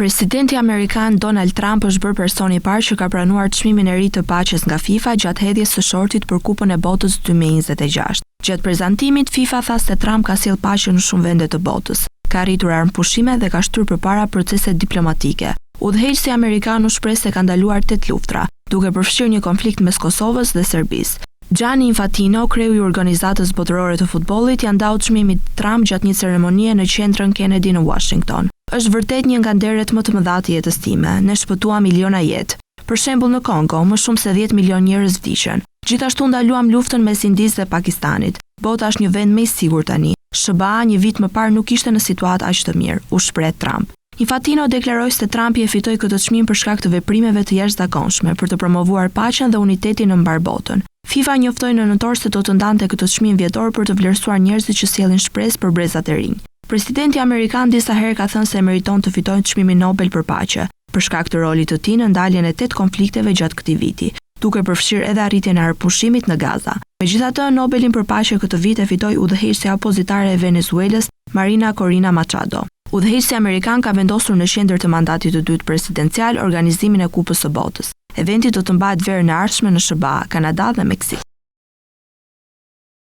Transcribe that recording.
Presidenti amerikan Donald Trump është bërë personi i parë që ka pranuar çmimin e ri të paqes nga FIFA gjatë hedhjes së shortit për Kupën e Botës 2026. Gjatë prezantimit, FIFA tha se Trump ka sjellë paqe në shumë vende të botës, ka arritur armëpushime dhe ka shtyrë përpara proceset diplomatike. Udhëheqësi amerikan u shpreh se ka ndaluar tetë luftra, duke përfshirë një konflikt mes Kosovës dhe Serbisë. Gianni Infantino, kreu i Organizatës Botërore të Futbollit, ia ndau çmimin Trump gjatë një ceremonie në Qendrën Kennedy në Uashington. Është vërtet një nga nderet më të mëdha të jetës time. Ne shpëtuam miliona jetë. Për shembull në Kongo, më shumë se 10 milionë njerëz vdiqën. Gjithashtu ndaluam luftën mes Indisë dhe Pakistanit. Bota është një vend më i sigurt tani. SHBA një vit më parë nuk ishte në situatë aq të mirë, u shpreh Trump. Infantino deklaroi se Trumpi e fitoi këtë çmim për shkak të veprimeve të jashtëzakonshme për të promovuar paqen dhe unitetin në mbarë botën. FIFA njoftoi në nëntor se do të ndante këtë çmim vjetor për të vlerësuar njerëzit që sjellin shpresë për brezat e rinj. Presidenti amerikan disa herë ka thënë se meriton të fitojë çmimin Nobel për paqe, për shkak të rolit të tij në ndaljen e tetë konflikteve gjatë këtij viti, duke përfshirë edhe arritjen e armëpushimit në Gaza. Megjithatë, Nobelin për paqe këtë vit e fitoi udhëheqësja opozitare e Venezuelës, Marina Corina Machado. Udhëheqësi amerikan ka vendosur në qendër të mandatit të dytë presidencial organizimin e Kupës së Botës. Eventi do të mbahet verën e ardhshme në SHBA, Kanada dhe Meksikë.